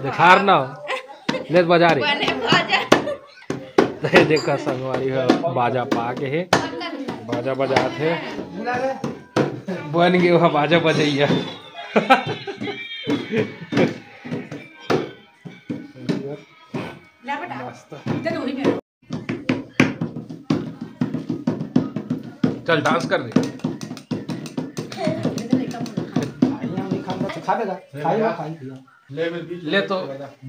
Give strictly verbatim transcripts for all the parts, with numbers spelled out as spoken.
देखार ना। ले बजा रे। बने बाजा। ते देखा संगवारी ह, बाजा पा के हे, बाजा बजात हे। बन गे ओहा बाजा बजैया। ला बेटा। मस्त। इधर वही में। चल डांस कर रे। इधर एक काम कर। खा लेगा, खाई लो, खाई पियो। ले तो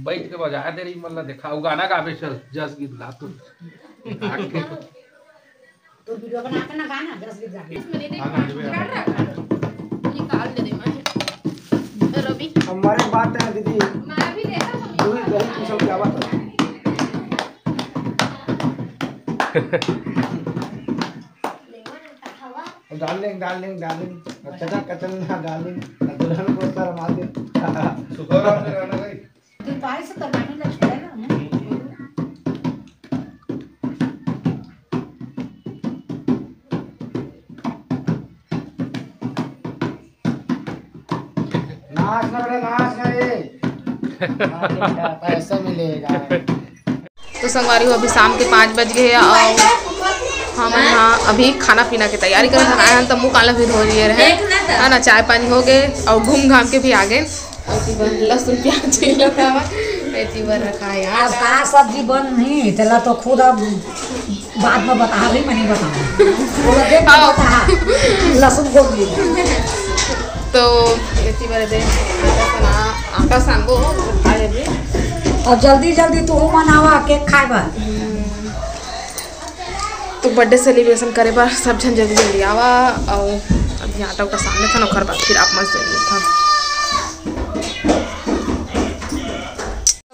बैठ के बजा दे रही, मतलब देखा, वो गाना गावे चल, जस गीत गा तू। तू वीडियो बना के ना गाना, जस गीत गा। निकाल दे दे मैं। रवि। हमारे बात है दीदी। मैं भी देखा तो दू ही दही कुछ क्या बात है। डार्लिंग, डार्लिंग, डार्लिंग, कचन, कचन ना डार्लिंग, दुल्हन को शर्मा दे। सुखराम ने गाना गाई। तू पाए से तो गाना लग गया ना। नाच ना बेटा, नाच ना रे। नाच ना बेटा, पैसा मिलेगा। तो संगवारी हो, अभी शाम के पाँच बज गए हैं और हमन हा अभी खाना पीना के तैयारी करत हन। आए हन त मुंह काला भी धो लिए रहे, है ना, चाय पानी हो गए और घूम घाम के भी आ गए। अउ लहसुन प्याज छीलत हवय, एती बर रखा है। अब का सब्जी बन नहीं, तेला तो खुद अब बाद में बता, अभी मैं नहीं बताऊँ। वो लोग देख के हाँ। बता, लहसुन घोट ली। तो एती बर दे, आटा सना, आटा सानबो, खाए अभी। अब जल्दी जल्दी तू मन आवा, केक खाए बर। तो बर्थडे सेलिब्रेशन करे बर सब झन जल्दी जल्दी आवा, अउ अभी आटा उटा सान लेथन, ओकर बाद फिर आप मन से मिलथन।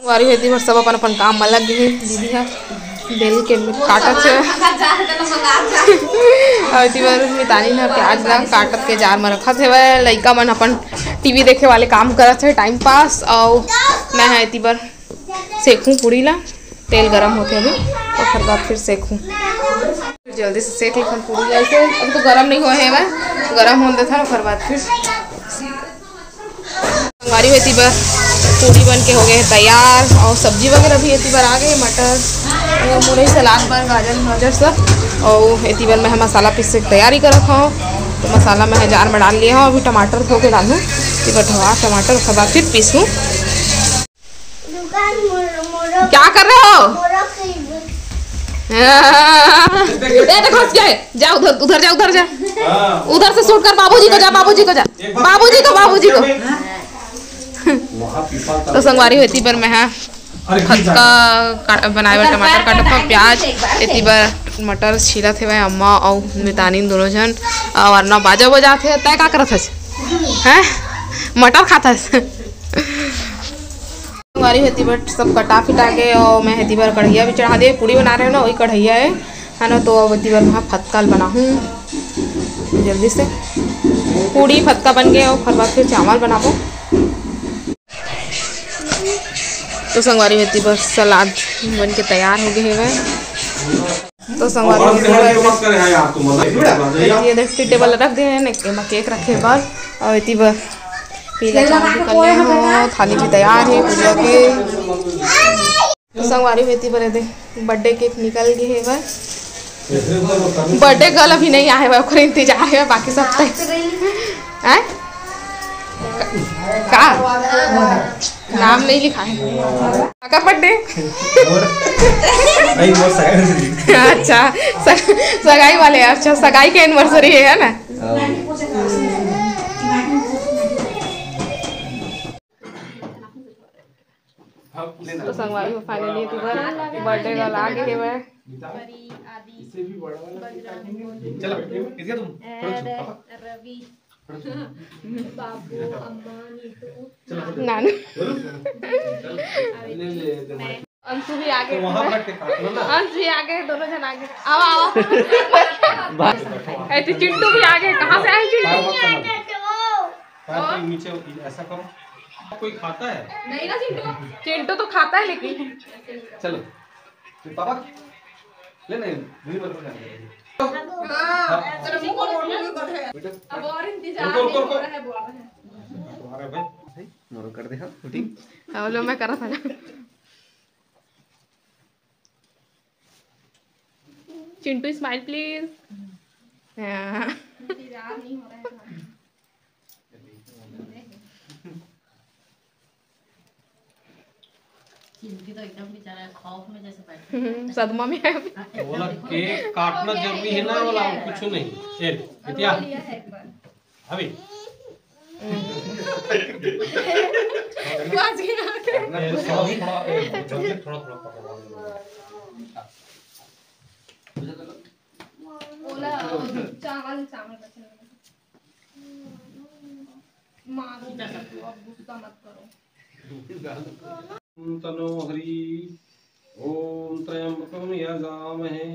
संगवारी हो, एती बर सब अपन अपन काम म लग गे हे। दीदी ह बेल के काटत हे, अउ एती बर मितानी ह प्याज ला काटत के जार म रखत हेवय। लइका मन अपन टीवी देखे वाले काम करत हे, टाइम पास, अउ मैं ह एती बर सेकहूँ पूड़ी ला, तेल गरम होथे अभी, ओकर बाद फिर सेकहूँ। जल्दी से सेक लेथन पूड़ी ला, ऐसे अभी तो गरम नहीं होए हे, गरम होन देथन, ओकर बाद फिर। संगवारी हो, एती बर पूड़ी बन के हो गए हे तैयार, और सब्जी वगैरह भी एती बर आ गए, मटर, मुरई, सलाद बर गाजर, गाजर सब। और एती बर मैं मसाला पीसे के तैयारी करत हूँ, तो मसाला मैं जार में डाल लिए हूँ, अभी टमाटर धो के डालूँ, एती बर धोआ टमाटर, ओकर बाद फिर पीसूँ। क्या कर रहे हो? ए, देखो, हंस गए। जा उधर, उधर जा, उधर जा। उधर से शूट कर, बाबूजी को जा, बाबूजी को जा। बाबूजी को, बाबूजी को। तो संगवारी हो, एती बर मैं हा फतका का-, बनाए बर टमाटर काटत हूँ, प्याज, एती बर मटर छीलत हेवय अम्मा अउ मितानिन दोनों झन, अउ अरना बाजा बजात हे। तय का करत हस? हैं? मटर खात हस? संगवारी हो, एती बर सब कटा फिटा के, और मैं एती बर कढ़ैया भी चढ़ा दे, पूड़ी बना रहे हो ना, वही कढ़ैया है, है ना। तो अब एती बर मैं फतका ल बनाहूँ जल्दी से, पूड़ी फतका बन गए, और ओकर बाद फिर चावल बनाबो। तो संगवारी हो, एती बर सलाद बन के तैयार हो गए हवय। तो संगवारी हो, ये देख, टेबल रख दे हे, एमा केक रखे बर, और एती बर पीला चावल भी कर ले हो, थाली भी तैयार हे पूजा के। तो संगवारी हो, एती बर ये दे, बर्थडे केक निकल गए हे बस। बर्थडे गर्ल अभी नहीं आए हे, ओकर इंतजार हे, बाकी सब तय। हैं? का? नाम नहीं लिखा है। काकर बर्थडे? मोर, नहीं, मोर सगाई वाले दिन। अच्छा, स-, सगाई वाले, अच्छा, सगाई के एनिवर्सरी है, है ना? हाँ। तो संगवारी हो, finally एती बर बर्थडे गर्ल आ गे हेवय। चलो, किसका तुम? थोड़ा छुप, पापा। बाबू, अम्मा, नीतू। नानू। अंशु भी आ गे। तो वहाँ बैठ के काट लो ना। अंशु भी आ गे, दोनों झन आ गे। आओ, आओ। ए, तो चिंटू भी आ गे। कहाँ से आए चिंटू? पैर को नीचे ऐसा करो। कोई खाता है? नहीं ना चिंटू। चिंटू तो खाता है लेकिन। चलो। तो पापा, ले नहीं, नहीं बता। हाँ, तेरे मुंह को रोटी भी कर है। बेटा, अब और इंतजार रुको, रुको, नहीं हो रुको। रहा है, बोल रहे हैं। तुम्हारा भाई, सही? मोरो कर दे, हाँ, उठी। हाँ, लो, मैं करा था ना। Chintu, smile please। हाँ। इंतजार नहीं हो रहा है। चिंटू तो एकदम बेचारा खौफ में जैसे बैठा है। सदमा में है। बोला केक काटना जरूरी है ना, बोला और कुछ नहीं। चल, बिटिया। अभी। काट के ना। ए, थोड़ा, थोड़ा, ए, जल्दी थोड़ा, थोड़ा पकड़ो। ओला, चावल, चावल बचे हैं। मारो, अब गुस्सा मत करो। तनो हरि। ओम त्र्यंबकम यजामहे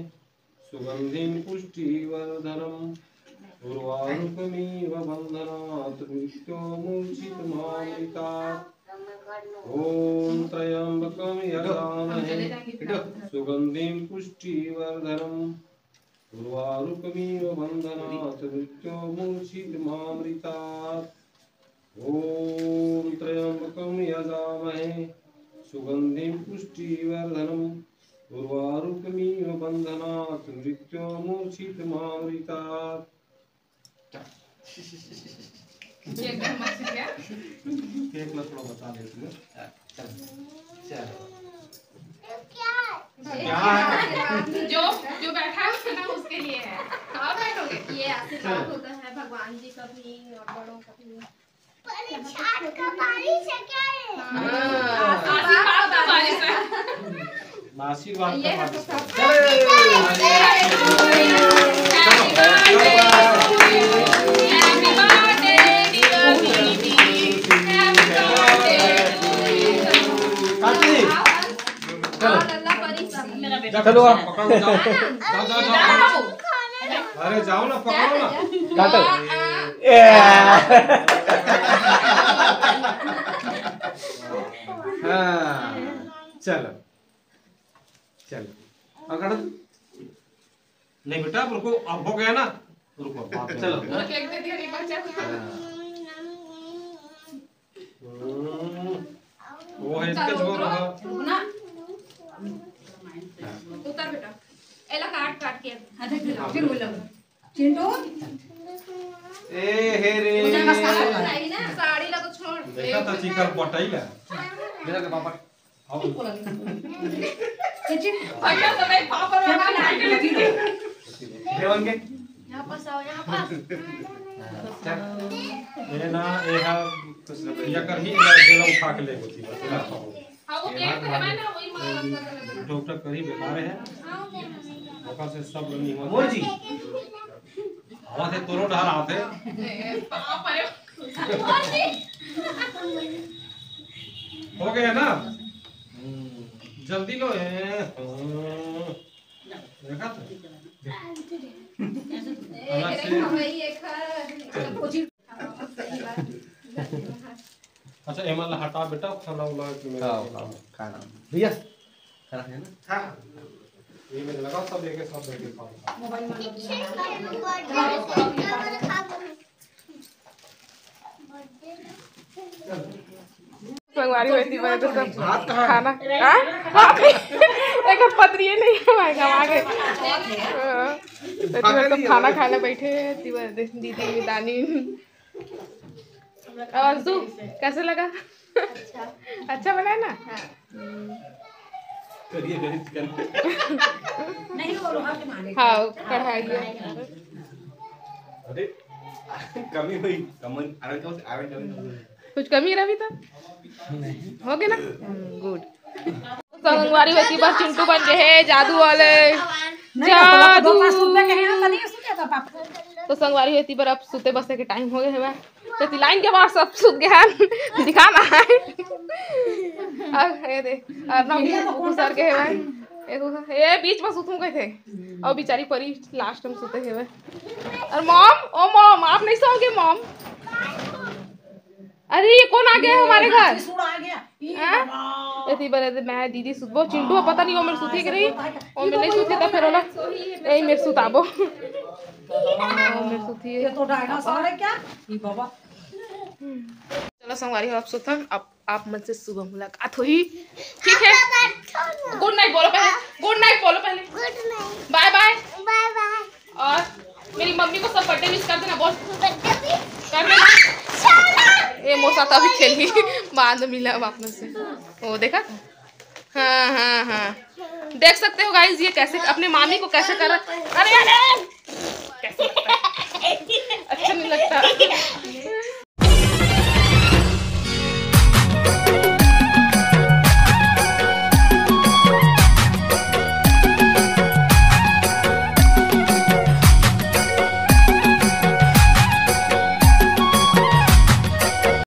सुगंधिम पुष्टिवर्धनम उर्वारुकमिव बंधनात् मृत्योर्मुक्षितमामृतात्। ओम त्र्यंबकम यजामहे सुगंधिम पुष्टिवर्धनम उर्वारुकमिव बंधनात् मृत्योर्मुक्षितमामृतात्। ओम त्र्यंबकम यजामहे सुगंधिम पुष्टिवर्धनम उर्वारुकमिव बंधनात् मृत्योर्मुक्षितमामृतात्। ये एकदम मस्त क्या? केक में थोड़ा बता देती हूँ। चल, चल। जो, जो बैठा है उसके ना, उसके लिए है। और बैठोगे? ये आशीर्वाद होता है भगवान जी का भी और बड़ों का भी। पर ये छाट का बारिश है क्या ये? हाँ। आशीर्वाद का बारिश है। आशीर्वाद का बारिश है। काकी, चलो। चलो, आप पकड़ो, जाओ। जाओ, जाओ, जाओ। अरे, जाओ ना, पकड़ो ना। काटो। ए। हाँ, चलो, चलो। और काटो। नहीं बेटा, अब रुको, अब हो गया ना, रुको, बात है। चलो। केक दे दिया, नहीं बचा। हाँ। हम्म, वो है इसका जो रहा। रुकना। उतर बेटा। एला काट, काट के। हाँ, देख ले, फिर बोलो। चिंटू। ए, हे रे। वो जगह सारा बनाई ना। साड़ी ला तो छोड़। देखा था चिकन पटाई ला। मेरा के पापा। अब बोला। चिंटू। भैया तो नहीं, पापा क्या रोटी बनाई? खाएंगे। देवन के। यहाँ पास आओ, यहाँ पास। चल। ये ना, ये हा, कुछ ना, ये कर ही, ये जेल उठा के ले होती है। हाँ, वो केक तो है ना, वही मार। डॉक्टर करी बेकार है। ओकर से सब नहीं हुआ। मोर जी। आवा थे तोरो डहर आते। ए, बाप रे। हो गया ना? जल्दी लो, ए, हाँ। देखा तो? अलग से। अच्छा, एमा ला हटा बेटा, खाना उला के मेरे हाँ, को। हाँ, खाना। भैया, खाना है ना? हाँ। ये में लगाओ, सब लेके, सब लेके खाओ। संगवारी होती बने तो सब भात कहाँ? खाना, हाँ? भात नहीं। एक पतरी नहीं है, मैं गवा गए। हाँ। तो भात तुरंत नहीं सब है। खाना खाने बैठे, तिवर दे-, दीदी, दानी। और अंशु, कैसे लगा? अच्छा। अच्छा बना है ना? हाँ। हम्म। करिए, करिए चिकन। नहीं, वो लोहा के माने। हाँ, वो कढ़ाई है। अरे, कमी हुई, कमन, आयरन कम से, आयरन कमी हुई। कुछ कमी रही तो? नहीं। हो गया ना? हम्म, गुड। संगवारी होती बस चिंटू बन गए हैं, जादू वाले। नहीं, तो पापा दो जादू। पाँच रुपए के हैं ना, तनी उसमें क्या था पापा? तो संगवारी होती पर अब सुते बसे के टाइम हो गए है। तो तिलाइन के बाद सब सुत गए हैं। दिखा ना है। अब ये दे, और ना ये तो कौन घुसर के है भाई। ये घुसर, ये बीच में सुतूं गए थे। और बेचारी परी लास्ट में सुते है भाई। और मॉम, ओ मॉम, आप नहीं सोओगे मॉम? अरे, ये कौन आ गया हमारे घर? सुन आ गया। ई हाँ? बाबा। एती बरे दे मैं दीदी सुतबो, चिंटू पता नहीं वो मेरे सुती कि नहीं, वो मेरे नहीं सुती, तब फिर होला, यही मेरे सुताबो। वो मेरे सुती है। ये तो डायनासोर है क्या? ई बाबा। चलो संगवारी हो, आप सोतन, आप आप मन से सुबह मुलाकात होही। ठीक है, गुड नाइट बोलो पहले, गुड नाइट बोलो पहले, गुड नाइट। बाय बाय। बाय बाय। और मेरी मम्मी को सब बर्थडे विश कर देना, बोल। बर्थडे भी। कर देना। ये मोर साथ अभी खेली, बाद में मिला वापस से। वो देखा। हाँ हाँ हाँ, देख सकते हो गाइस, ये कैसे अपने मामी को कैसे कर रहा। अरे अरे, कैसे लगता है? अच्छा नहीं लगता।